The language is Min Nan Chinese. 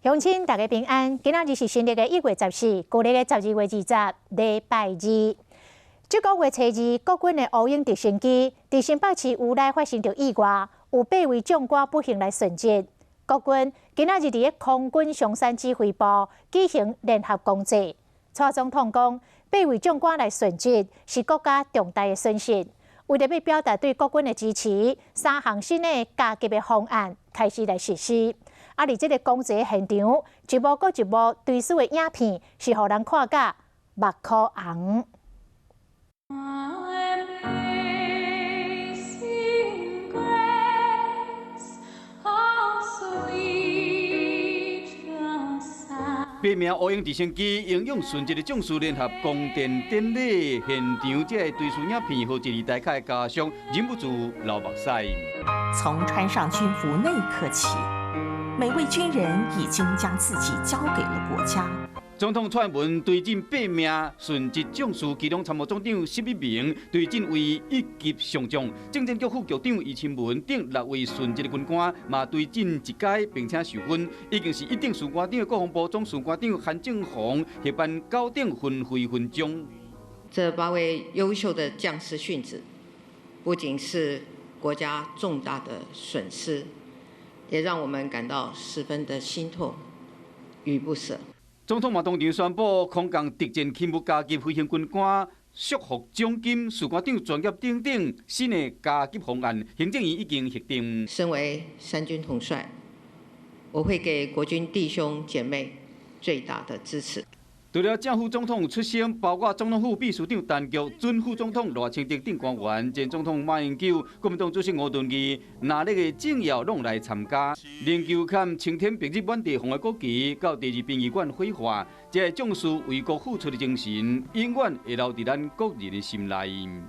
鄉親大家平安，今仔日是新曆的1月14，舊曆的12月20，禮拜二。這個月初二，國軍的烏鷹直升機佇新北市烏來發生著意外，有八位將官不幸來殉職。國軍今仔日佇空軍松山指揮部舉行聯合公祭。蔡總統講，八位將官來殉職是國家重大的損失。為著欲表達對國軍的支持，三項新的加級的方案開始來實施。啊！佇這个公祭現場，一幕閣一幕追思的影片，是予人看甲目眶紅。 Amazing grace, how sweet the sound. 八名烏鷹直升機英勇殉職的將士聯合公奠典禮現場，這个追思影片，予一字大卡的家屬忍不住流目屎。從穿上軍服那一刻起，每位軍人已經將自己交給了國家。總統蔡英文追贈八名殉職將士，其中參謀總長施一鳴追晉為一級上將，政戰局副局長余欽文等六位殉職的軍官嘛追晉一階，並且授勳。已經是一等士官長的國防部總士官長韓正宏獲頒九等分會勳章。這八位優秀的將士殉職，不僅是國家重大的損失，也讓我們感到十分的心痛與不捨。總統嘛當場宣布，空降特戰勤務加級飛行軍官束縛獎金、士官長專業等等新的加級方案，行政院已經核定。身為三軍統帥，我會給國軍弟兄姐妹最大的支持。除了正副總統出席，包括總統府秘書長陳菊、準副總統賴清德等官員、前總統馬英九、國民黨主席吳敦義，藍綠的政要攏來參加。靈柩崁青天白日滿地紅的國旗，到第二殯儀館火化，這个將士為國付出的精神，永遠會留佇咱國人的心內。